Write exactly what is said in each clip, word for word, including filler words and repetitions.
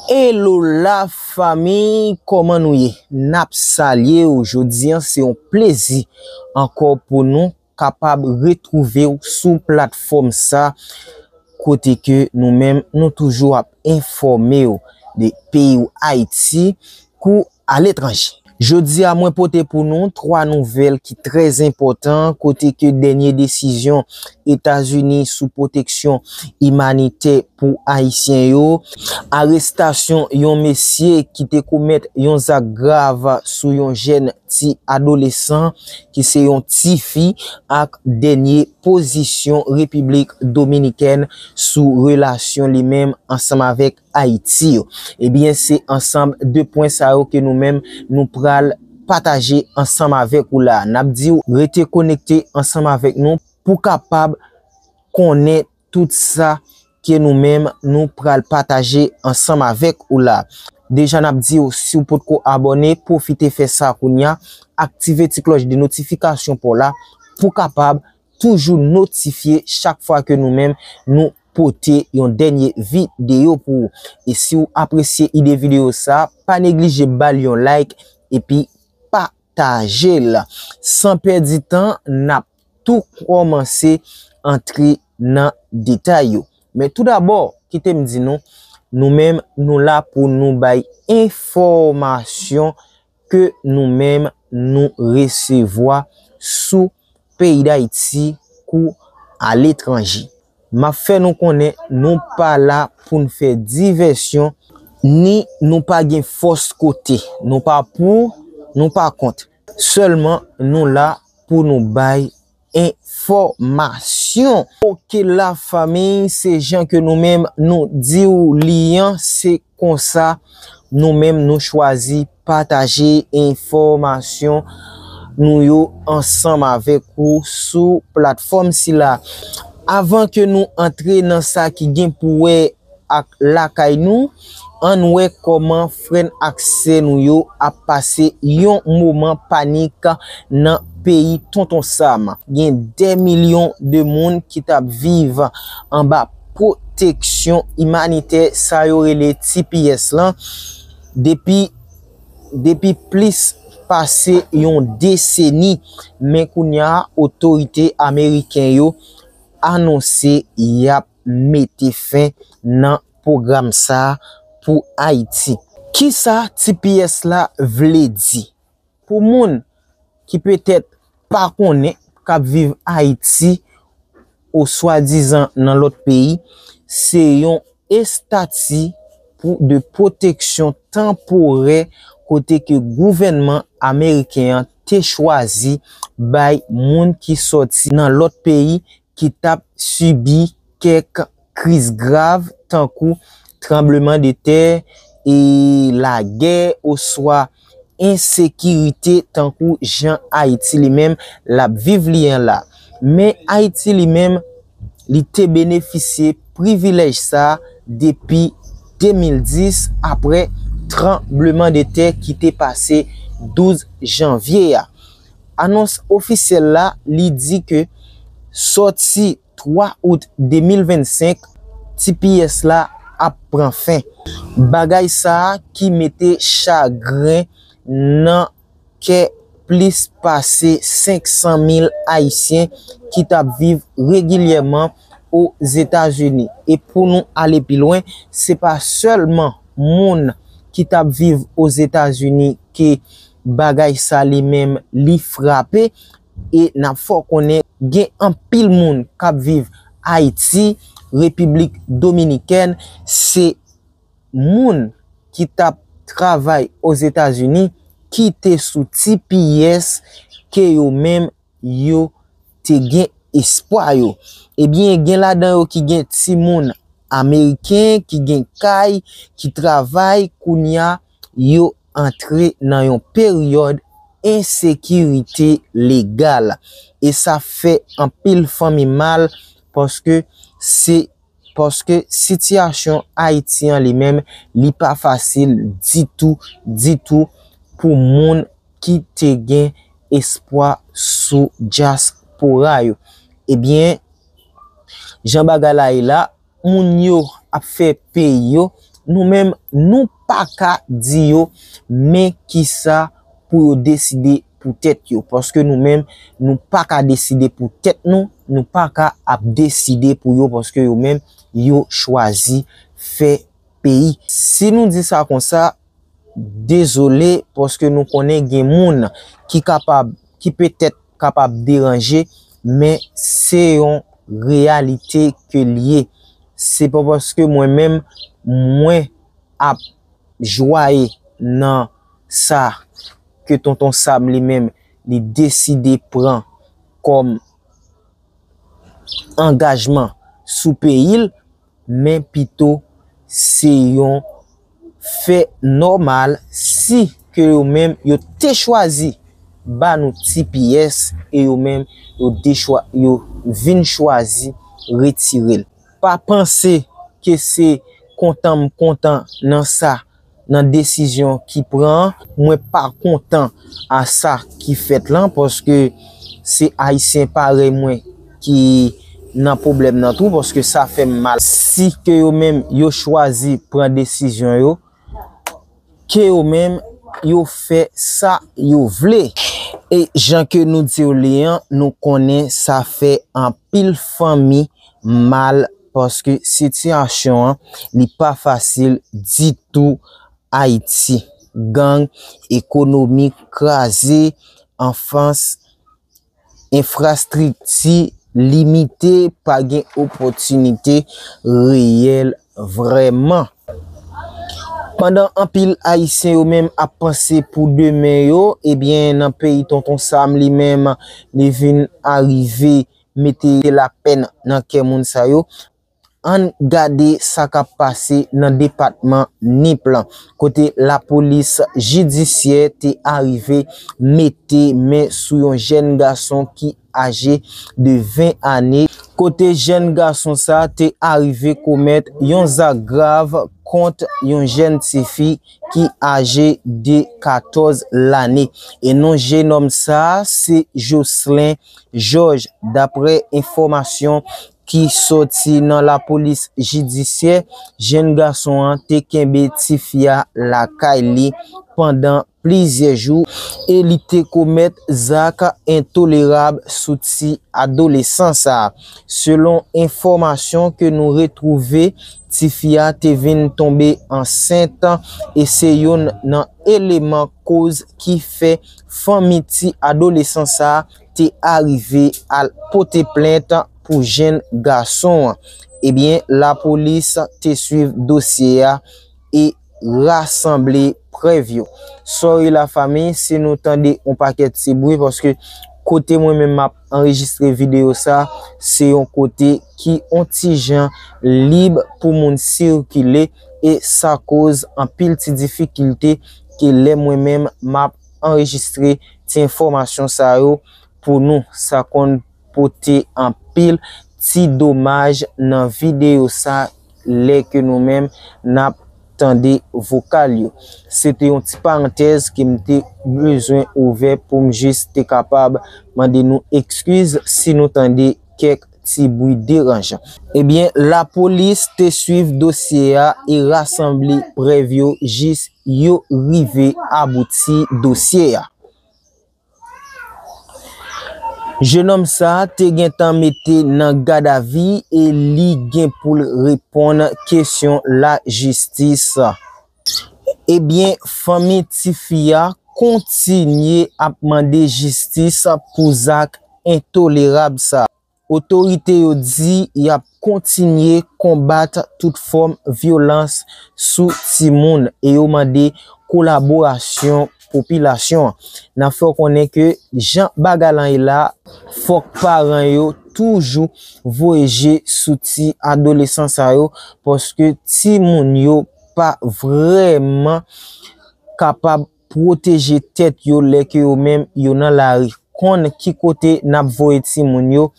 Hello la fanmi, kòman nou ye? N ap salye w. Jodi a, se yon plezi ankò pou nou kapab retwouve w sou platfòm sa, kote ke nou menm nou toujou ap enfòme w de peyi w Ayiti kou aletranje. Jodi a, mwen pote pou nou twa nouvèl ki trè enpòtan, kote ke dènye desizyon Etazini sou pwoteksyon imanitè pou Ayisyen yo, arestasyon yon mesye ki te komèt yon zak grav sou yon jèn ti adolesan ki se yon ti fi, ak dènye pozisyon Repiblik Dominikèn sou relasyon li menm ansanm avèk Ayiti yo. Ebyen, se ansanm de pwen sa yo ke nou menm nou pral pataje ansanm avèk ou la. N ap di w rete konekte ansanm avèk nou pou kapab konnen tout sa ke nou menm nou pral pataje ansanm avèk ou la. Deja n ap di w, si w potko abòne, pwofite fè sa kounye a, aktive ti klòch de notifikasyon pa w la pou kapab toujou notifye chak fwa ke nou menm nou pote yon dènye videyo pou ou. E si w apresye ide videyo sa, pa neglije ba l yon like epi pataje l. San pèdi tan, n ap tou kòmanse antre nan detay yo. Men toudabò, kite m di nou, nou menm nou la pou nou bay enfòmasyon ke nou menm nou resevwa sou peyi Dayiti kou aletranje. M ap fè nou konnen nou pa la pou n fè divèsyon, ni nou pa gen fòs kote. Nou pa pou, nou pa kont. Sèlman, nou la pou nou bay enfòmasyon. Oke la fanmi, se jan ke nou menm nou di w li an, se konsa nou menm nou chwazi pataje enfòmasyon nou yo ansanm avèk ou sou platfòm sila. Avan ke nou antre nan sa ki gen pou wè ak lakay nou, ann wè kòman frè n ak sè nou yo ap pase yon moman panik nan peyi Tonton Sam. Gen dè milyon de moun ki t ap viv anba pwoteksyon imanitè sa yo rele T P S lan depi, depi plis pase yon deseni. Men kounye a, otorite ameriken yo anonse y ap mete fen nan pwogram sa a pou Ayiti. Kisa T P S la vle di? Pou moun ki petèt pa konnen, k ap viv Ayiti oswa dizan nan lòt peyi, se yon estati pou de pwoteksyon tanporè kote ke gouvènman ameriken an te chwazi bay moun ki sòti nan lòt peyi ki t ap sibi kèk kriz grav tankou tranbleman de tè e lagè oswa ensekirite tankou jan Ayiti li menm l ap viv li an la. Men Ayiti li menm, li te benefisye privilèj sa a depi de mil dis apre tranbleman de tè ki te pase douz janvye a. Anons ofisyèl la, li di ke sòti twa out de mil vennsenk, T P S la ap pran fen. Bagay sa a ki mete chagren nan kè plis pase senk san mil Ayisyen ki t ap viv regilyèman Ozetazini. E pou nou ale pi lwen, se pa sèlman moun ki t ap viv Ozetazini ke bagay sa li menm li frape, e n ap fè w konnen gen anpil moun k ap viv Ayiti, Repiblik Dominikèn, se moun ki t ap travay Ozetazini ki te sou T P S ke yo menm yo te gen espwa yo. Ebyen, gen ladan yo ki gen timoun ameriken, ki gen kay, ki travay, kounye a yo antre nan yon peryòd ensekirite legal. E sa fè anpil fanmi mal paske se, paske sitiyasyon Ayiti an li menm, li pa fasil ditou, ditou pou moun ki te gen espwa sou dyaspora yo. Ebyen, jan bagay la ye la, moun yo ap fè peyi yo, Nou menm, nou pa ka di yo men kisa pou yo deside pou tèt yo. Paske nou menm, nou pa ka deside pou tèt nou, nou pa ka ap deside pou yo, paske yo menm, yo chwazi fè peyi. Si nou di sa konsa, dezole, paske nou konnen gen moun ki kapab, ki petèt kapab deranje, men se yon reyalite ke l ye. Se pa paske mwen menm, mwen ap jwaye nan sa ke Tonton Sam li menm, li deside pran kòm angajman sou peyi l, men pito se yon fè nòmal si ke yo menm yo te chwazi ba nou T P S e yo menm yo dechwa-, yo vin chwazi retire l. Pa panse ke se kontan m kontan nan sa, nan desizyon ki pran an. Mwen pa kontan a sa ki fèt lan, paske se Ayisyen parèy mwen ki nan pwoblèm nan tou, paske sa fè m mal. Si ke yo menm yo chwazi pran desizyon yo, ke yo menm yo fè sa yo vle. E jan ke nou di w li an, nou konnen sa fè anpil fanmi mal, paske sitiyasyon an, li pa fasil ditou Ayiti. Gang, ekonomi kraze, anfans, enfrastrikti limite, pa gen opòtinite reyèl vrèman. Pandan anpil Ayisyen yo menm ap panse pou demen yo, ebyen, nan peyi Tonton Sam li menm, li vin arive mete lapèn nan kè moun sa yo. Ann gade sa k ap pase nan depatman Nip lan, kote lapolis jidisyè te arive mete men sou yon jèn gason ki aje de ven ane, kote jèn gason sa te arive komèt yon zak grav kont yon jèn tifi ki aje de katòz lane. E non jennonm sa, se Jocelyn Georges, daprè enfòmasyon ki sòti nan lapolis jidisyè, jèn gason an te kenbe tifi a lakay li pandan plizyè jou e li te komèt zak entolerab sou ti adolesan sa a. Selon enfòmasyon ke nou retwouve, tifi a te vin tonbe ansent e se youn nan eleman koz ki fè fanmi ti adolesan sa a te arive al pote plent pou jèn gason an. Ebyen, lapolis te swiv dosye a e rasanble prèv yo. Sòri lafanmi, si nou tande yon pakèt ti bri, paske kote mwen menm m ap anrejistre videyo sa, se yon kote ki on ti jan lib pou moun sikile, e sa koz anpil ti difikilte ke lè mwen menm m ap anrejistre ti enfòmasyon sa yo pou nou. Sa konn pote anpil ti domaj nan videyo sa lè ke nou menm n ap tande vokal yo. Se te yon ti parantèz ke m te bezwen ouvè pou m jis te kapab mande nou ekskiz si nou tande kèk ti bri deranjan. Ebyen, lapolis te swiv dosye a e rasanble prèv yo jis yo rive abouti dosye a. Jennonm sa a te gentan mete nan gadavi e li gen pou l reponn kesyon lajistis. Ebyen, fanmi tifi a kontinye ap mande jistis pou zak entolerab sa. Otorite yo di y ap kontinye konbat tout fòm vyolans sou timoun e yo mande kolaborasyon popilasyon an. N ap fè w konnen ke jan bagay lan ye la, fòk paran yo toujou voye je sou ti adolesan sa yo, paske timoun yo pa vrèman kapab pwoteje tèt yo lè ke yo menm yo nan lari. Konn ki kote n ap voye timoun yo,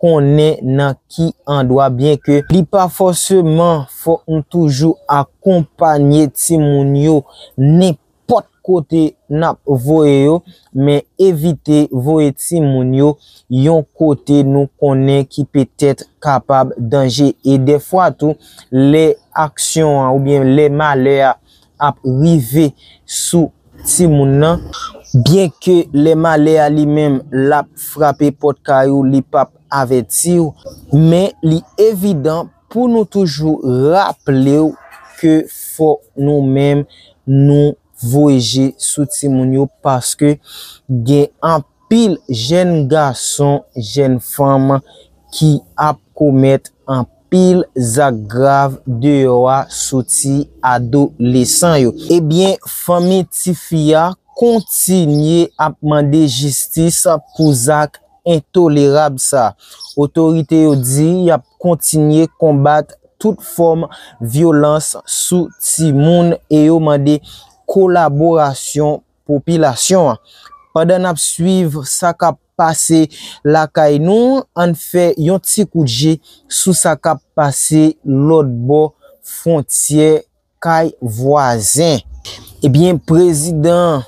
konnen nan ki andwa, byen ke li pa fòseman fòk nou toujou akonpanye timoun yo nenpòt kote n ap voye yo, men evite voye timoun yo yon kote nou konnen ki petèt kapab danje. E dèfwa tou, lè aksyon an oubyen lè malè a ap rive sou timoun nan, byenke lè malè a li menm l ap frape pòt kay ou, li p ap avèti w, men li evidan pou nou toujou raple w ke fòk nou menm nou voye je sou timoun yo, paske gen anpil jèn gason, jèn fanm ki ap komèt anpil zak grav deyò a, soti adolesan yo. Ebyen, fanmi tifi a kontinye ap mande jistis pou zak entolerab sa. Otorite yo di y ap kontinye konbat tout fòm vyolans sou timoun e yo mande kolaborasyon popilasyon an. Pandan n ap swiv sa k ap pase lakay nou, ann fè yon ti kout je sou sa k ap pase lòt bò fwontyè kay vwazen. Ebyen, prezidan,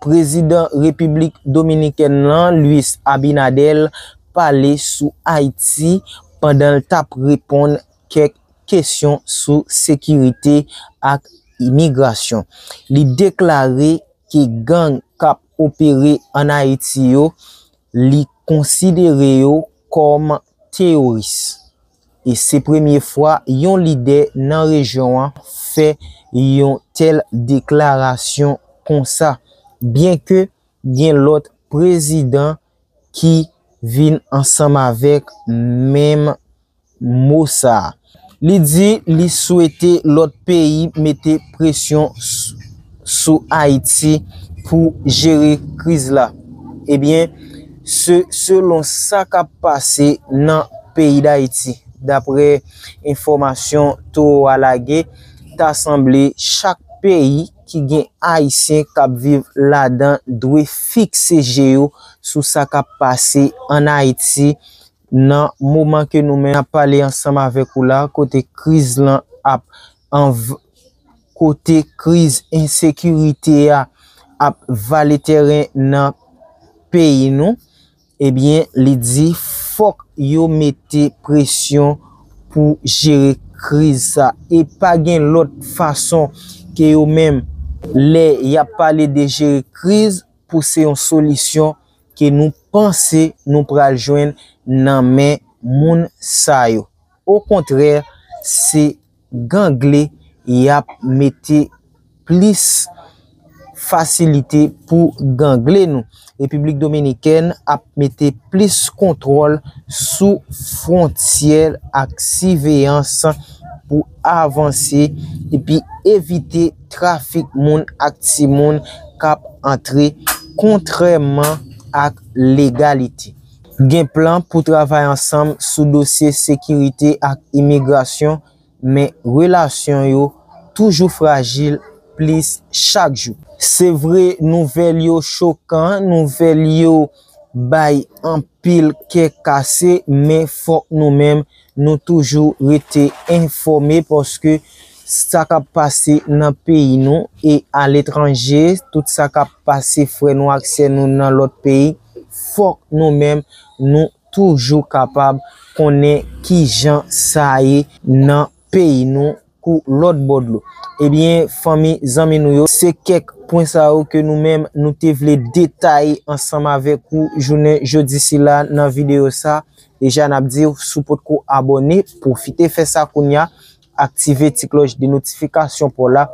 prezidan Repiblik Dominikèn nan, Luis Abinader, pale sou Ayiti pandan l t ap reponn kèk kesyon sou sekirite ak imigrasyon. Li deklare ke gang k ap opere ann Ayiti yo, li konsidere yo kòm teyoris. E se premye fwa yon lidè nan rejyon an fè yon tèl deklarasyon konsa, byenke gen lòt prezidan ki vin ansanm avèk menm mo sa a. Li di li swete lòt peyi mete presyon s-, sou Ayiti pou jere kriz la. Ebyen, se, selon sa k ap pase nan peyi Dayiti, daprè enfòmasyon Towo a lage, ta sanble chak peyi ki gen Ayisyen k ap viv ladan dwe fikse je yo sou sa k ap pase ann Ayiti nan moman ke nou menm n ap pale ansanm avèk ou la, kote kriz lan ap anv-, kote kriz ensekirite a ap vale tèren nan peyi nou, ebyen, li di fòk yo mete presyon pou jere kriz sa. E pa gen lòt fason ke yo menm, lè y ap pale de jere kriz, pou se yon solisyon ke nou panse nou pral jwenn nan men moun sa yo. Okontrè, se gangle y ap mete plis fasilite pou gangle nou. Repiblik Dominikèn ap mete plis kontwòl sou fwontyè ak siveyans pou avanse epi evite trafik moun ak timoun k ap antre kontrèman ak legalite. Gen plan pou travay ansanm sou dosye sekirite ak imigrasyon, men relasyon yo toujou frajil plis chak jou. Se vre, nouvèl yo chokan, nouvèl yo bay anpil kè kase, men fòk nou menm nou toujou rete enfòme, paske sa k ap pase nan peyi nou e aletranje, tout sa k ap pase frè nou ak sè nou nan lòt peyi, fòk nou menm nou toujou kapab konnen kijan sa ye nan peyi nou kou lòt bò dlo. Ebyen, fanmi, zanmi nou yo, se kèk pwen sa yo ke nou menm nou te vle detaye ansanm avèk ou jounen jodi sila nan videyo sa. Deja, n ap di w, si w potko abòne, pwofite fè sa kounye a, aktive ti klòch de notifikasyon pa w la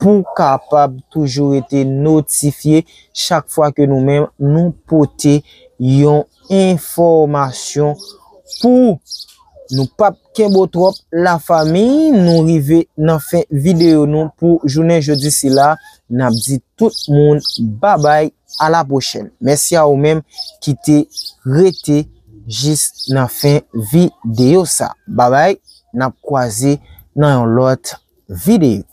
pou w kapab toujou rete notifye chak fwa ke nou menm nou pote yon enfòmasyon pou ou. Nou p ap kenbe w twòp, lafanmi, nou rive nan fen videyo nou pou jounen jodi sila. N ap di tout moun babay, a la pwochèn. Mèsi a ou menm ki te rete jis nan fen videyo sa. Babay, n ap kwaze nan yon lòt videyo.